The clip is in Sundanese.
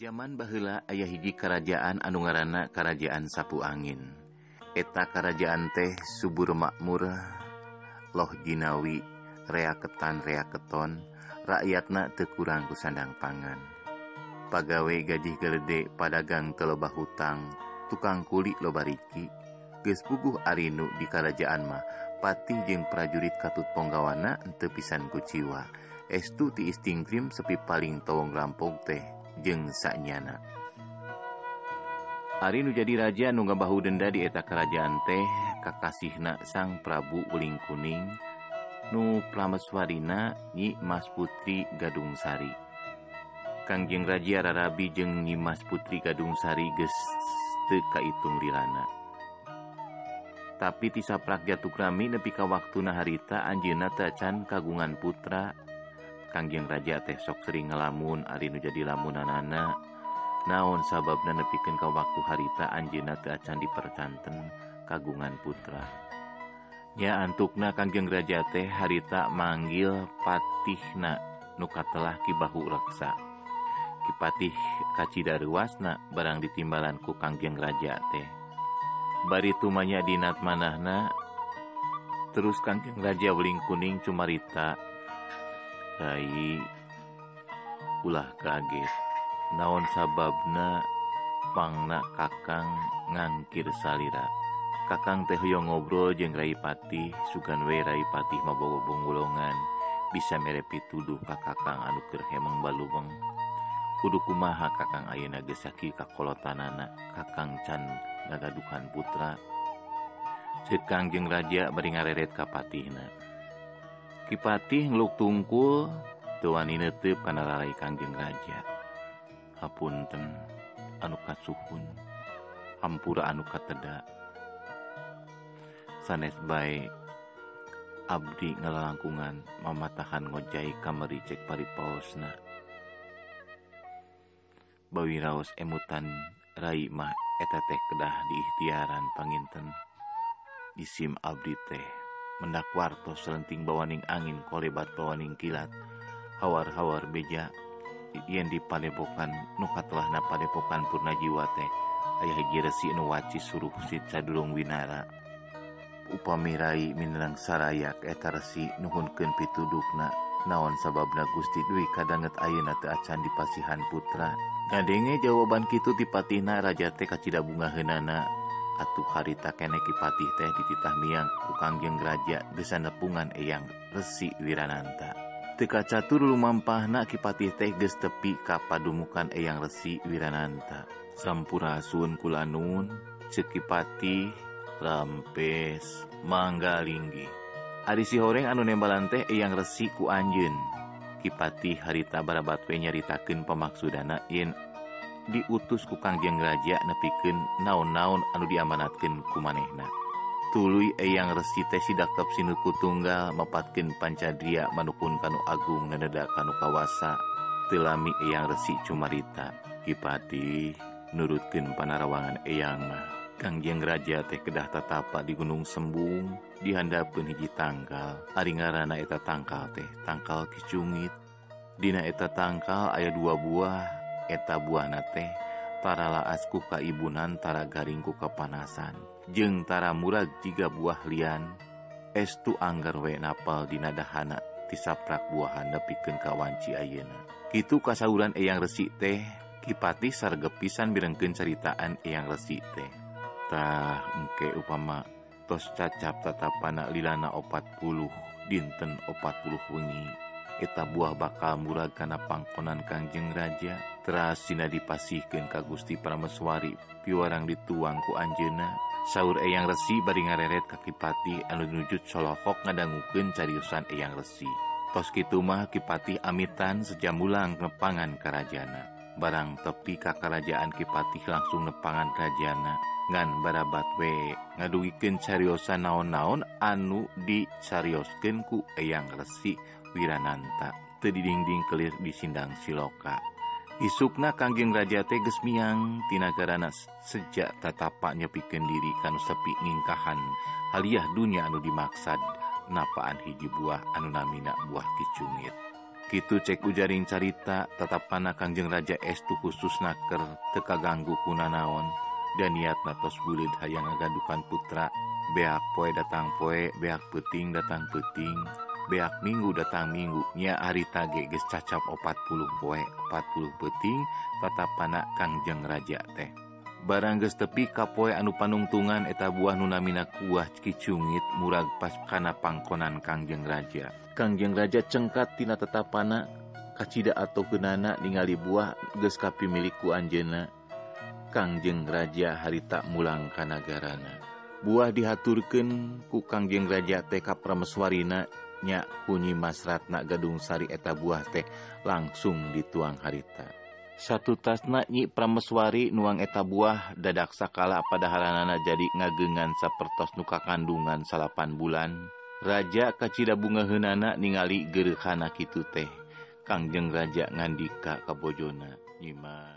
Jaman baheula aya hiji karajaan anu ngaranna Karajaan Sapu Angin. Eta karajaan teh subur makmur, loh jinawi, reaketan reaketon, rakyatna teu kurang ku sandang pangan. Pagawe gajih gelede, padagang teu loba hutang, tukang kuli loba riki. Geus puguh arinu di karajaan mah, patih jeung prajurit katut ponggawana teu pisan kuciwa. Estu ti istingkrim sepi paling towong rampok teh jeung sanyana. Ari nu jadi raja nu ngabahu denda di eta kerajaan teh kakasihna Sang Prabu Weling Kuning nu prameswarina Nyi Mas Putri Gadungsari. Kangjeng Raja rarabi jeung Nyi Mas Putri Gadungsari geus teu kaitung lilana. Tapi ti saprak jatukrami nepi ka waktuna harita anjeunna teu acan kagungan putra. Kangjeng Raja teh sok sering ngelamun ari nu jadi lamunanana. Naon sababna nepikeun ka waktu harita anjeunna teu acan dipercanten kagungan putra. Nya antukna Kangjeng Raja teh harita manggil patihna nu katelah Ki Bahu Reksa. Ki Patih kacida reuasna barang ditimbalan ku Kangjeng Raja teh. Bari tumanya dinat manahna terus Kangjeng Raja Weling Kuning cumarita, "Rai, ulah kaget. Naon sababna pangna kakang ngangkir salira. Kakang teh hoyong ngobrol jeung Rai Patih, sugan we Rai Patih mabogo bonggolongan, bisa mere pituduh ka kakang anu keur hemeng balumeng. Kudu kumaha kakang ayeuna geus sakieu kakolotanana, kakang can ngagaduhan putra." Ceuk Kangjeng Raja bari ngareret ka patihna. Ki Patih ngeluk tungkul teu wani neuteup kana lalai Kangjeng Raja. Hapunten anu kasuhun, hampura anu kateda. Sanes bae abdi ngalalangkungan mamatahan ngojai kamari cek paripaosna. Bawi raos emutan rai mah eta teh kedah diikhtiaran panginten. Isim abdi teh mendak wartos selenting bawaning angin kolebat bawaning kilat, hawar-hawar beja yen di padepokan nu katelahna padepokan Purnajiwa teh aya hiji resi nu waci suruh si Cadulung Winara. Upami rai minerang sarayak eta resi nuhunkeun pitudukna naon sababna Gusti Dwi kadanget ayeuna teu acan dipasihan putra. Ngadenge jawaban kitu ti patihna raja teh kacida bungaheunana. Atuh harita keneh Ki Patih teh dititah miang ku Kangjeng Raja geus sanepungan Eyang Resi Wirananta. Teu kacatur lumampahna Ki Patih teh geus tepi ka padumukan Eyang Resi Wirananta. Sampurasun kula nuhun, ceuk Ki Patih rampes mangga linggih. Ari si horeng anu nembalan teh Eyang Resi ku anjeun. Ki Patih harita barabat we nyaritakeun pamaksudana yen diutus ku Kangjeng Raja nepikeun naon-naon anu diamanatkeun ku manehna. Tuluy Eyang Resi teh sidakep sinuku tunggal mapatkeun pancadria manukun kanu agung neneda kanu kawasa. Teu lami Eyang Resi cumarita, Ki Patih nurutkeun panarawangan Eyang mah. Kangjeng Raja teh kedah tatapa di Gunung Sembung dihandapeun hiji tangkal. Ari ngaranna eta tangkal teh tangkal kicungit. Dina eta tangkal aya dua buah. Eta buahna teh tara laas ku kaibunan tara garing ku kapanasan jeung tara murag jiga buah lian. Estu anggar we napal dina dahana tisaprak buahan nepikeun ka wanci ayeuna. Kitu kasauran Eyang Resi teh. Ki Patih sargep pisan mirengkeun caritaan Eyang Resi teh. Tah engke upama tos cacap tatapana lilana 40 dinten 40 wengi, eta buah bakal murag kana pangkonan Kangjeng Raja. Teras dina dipasihkeun ka Gusti Prameswari piwarang dituang ku anjeunna. Saur Eyang Resi bari ngareret ka Ki Patih anu nujud solohok ngadangukeun cariosan Eyang Resi. Tos kitu mah Ki Patih amitan sejamulang nepangan karajana. Barang tepi ka karajaan Ki Patih langsung nepangan karajana ngan barabat we ngadugikeun cariosan naon-naon anu dicarioskeun ku Eyang Resi Wirananta. Teu didingding kelir di sindang siloka. Isukna Kangjeng Raja teh geus miang tinagarana sejak tatapa nyepikeun diri kanu sepi ngingkahan haliah dunya anu dimaksad napaan hiji buah anu namina buah kicungit. Kitu cek ujaring carita tatapana Kangjeng Raja estu khusus naker teu kaganggu ku nanaon dan niatna tos buleud hayang ngagadukan putra. Beak poe datang poe, beak peuting datang peuting, beak minggu datang minggu. Nya harita ge geus cacap 40 poe, 40 peuting tatapana Kangjeng Raja teh. Barang geus tepi ka poe anu panungtungan eta buah nu namina kuah kicungit murag pas kana pangkonan Kangjeng Raja. Kangjeng Raja cengkat tina tetapana kacida atau geunana ningali buah geus kapimilik ku anjeunna. Kangjeng Raja harita mulang ka nagarana. Buah dihaturkeun ku Kangjeng Raja teh ka prameswarina nya ku Nyi Mas Ratna Gadung Sari eta buah teh langsung dituang harita. Satutasna Nyi Prameswari nuang eta buah dadak sakala padaharanana jadi ngageungan sapertos nu kakandungan 9 bulan. Raja kacida bungaheunana ningali geureuhana kitu teh. Kangjeng Raja ngandika ka bojona, Nyi Mas.